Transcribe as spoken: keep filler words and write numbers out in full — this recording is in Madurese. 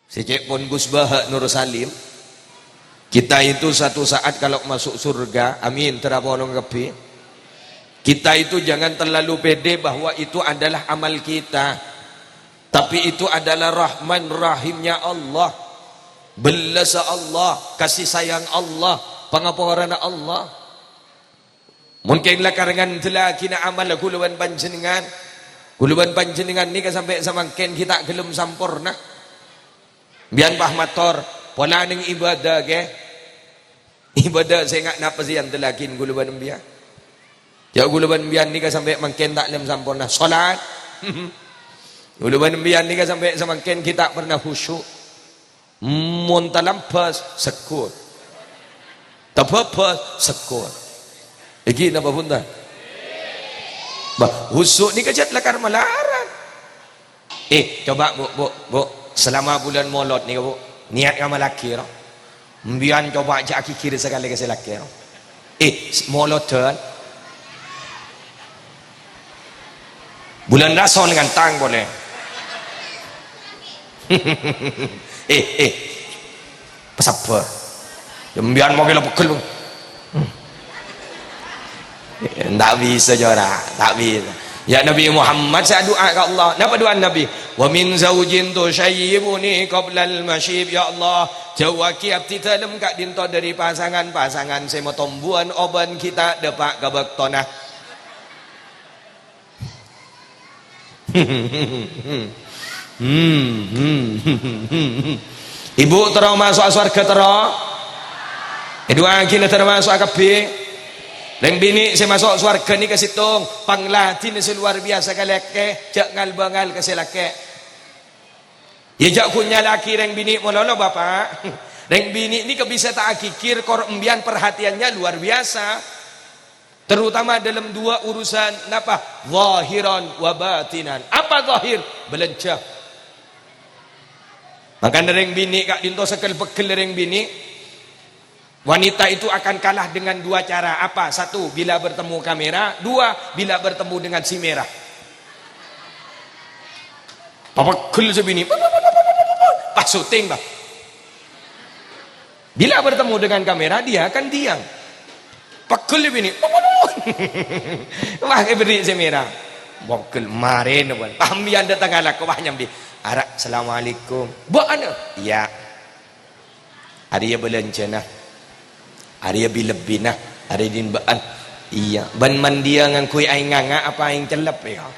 Sè cè' pon Gus Baha Nur Salim. Kita itu satu saat kalau masuk surga, amin, terapono kabbhi. Kita itu jangan terlalu pede bahwa itu adalah amal kita. Tapi itu adalah rahman rahimnya Allah. Bellasa Allah, kasih sayang Allah, pangaporana Allah. Mon kèng la karè ngandellaghi amal kaulâ bân panjhennengngan. Kaulâ bân panjhennengngan nèka sampè' samangkèn ghi' ta' ghellem samporna. Bi'en pas mator, pola neng ibadah, ghi. Ibadah sè nga-, napa sè èandellaghi kaulâ bân embiyan? Jhâ' kaulâ bân embiyan nèka sampè' mangkèn ta' ghellem samporna. Salat. Kaulâ bân embiyan nèka sampè' samangkèn ghi' ta' pernah khusyuk. Mon talambhâs, segghut. Tabhâbhâs, segghut. Iki napa bhunten? Bâh, khusyuk nèka jhât lakar malarat. Eh, coba, Bu, Bu, Bu, selama bulân Molod nèka, Bu, niat ngamallaghi, ro? Embiyan coba jhâ' aghighir sakalè ka sè lakè', ro? Eh, s-, molodhân. Bulân rason ngantang polè. Eh, eh. Pasabbhâr. Embiyan mangkèn la pegghel. Hmm. Ta' bisa, jhâ' ra, ta' bisa. Ya, Nabi Muhammad sè adu'a ka Allah. Napa du'ana Nabi? "Wa min zaujin tusyayyibuni qablal masyib." Ya Allah, jhâuwaghi abdhi dhâlem ka'dinto dhâri pasangan-pasangan sè matombuwân obân ghi' ta' dâpa' ka bâktona. Hmm, hmm, hmm, hmm, hmm. Ibu terro maso'a sowarghâ terro? Èdu'aaghi la terro maso'a kabbhi. Rèng binè' sè maso' sowarghâ nèka sèttong, pangladhinna sè lowar biyasa ka lakè', jhâ' ngal-bângal ka sè lakè'. Iyâ, jhâ' ghun nyala'aghi rèng binè' malolo, Bapa'. Rèng binè' nèka bisa ta' aghighir, kor embiyan perhatiannya luar biasa. Terutama dalam dua urusan, napa? Zahiran wa batinan. Apa zahir? Bâlânjhâ. Mangkana rèng binè' ka'dinto sagâl pegghel rèng binè'. Wanita itu akan kalah dengan dua cara. Apa? Satu, bila bertemu kamera. Dua, bila bertemu dengan si merah. Papeggel sè binè'. Pas syuting, Bang. Bila bertemu dengan kamera, dia akan diam. Peggel binè'. Wah, èberri' sè merah. Peggel marèna, Bang. Paham ya, anda tengah lako, wah, nyambi. Ara, "Assalamualaikum." "Bu, anu?" "Iya." "Arèya bâlânjhâna. Arèya bi-lebbina. Arèya dinbâ'ân." "Iyâ." "Bân mandiya ngangghuy aèng nganga apa aèng cellep, ya?"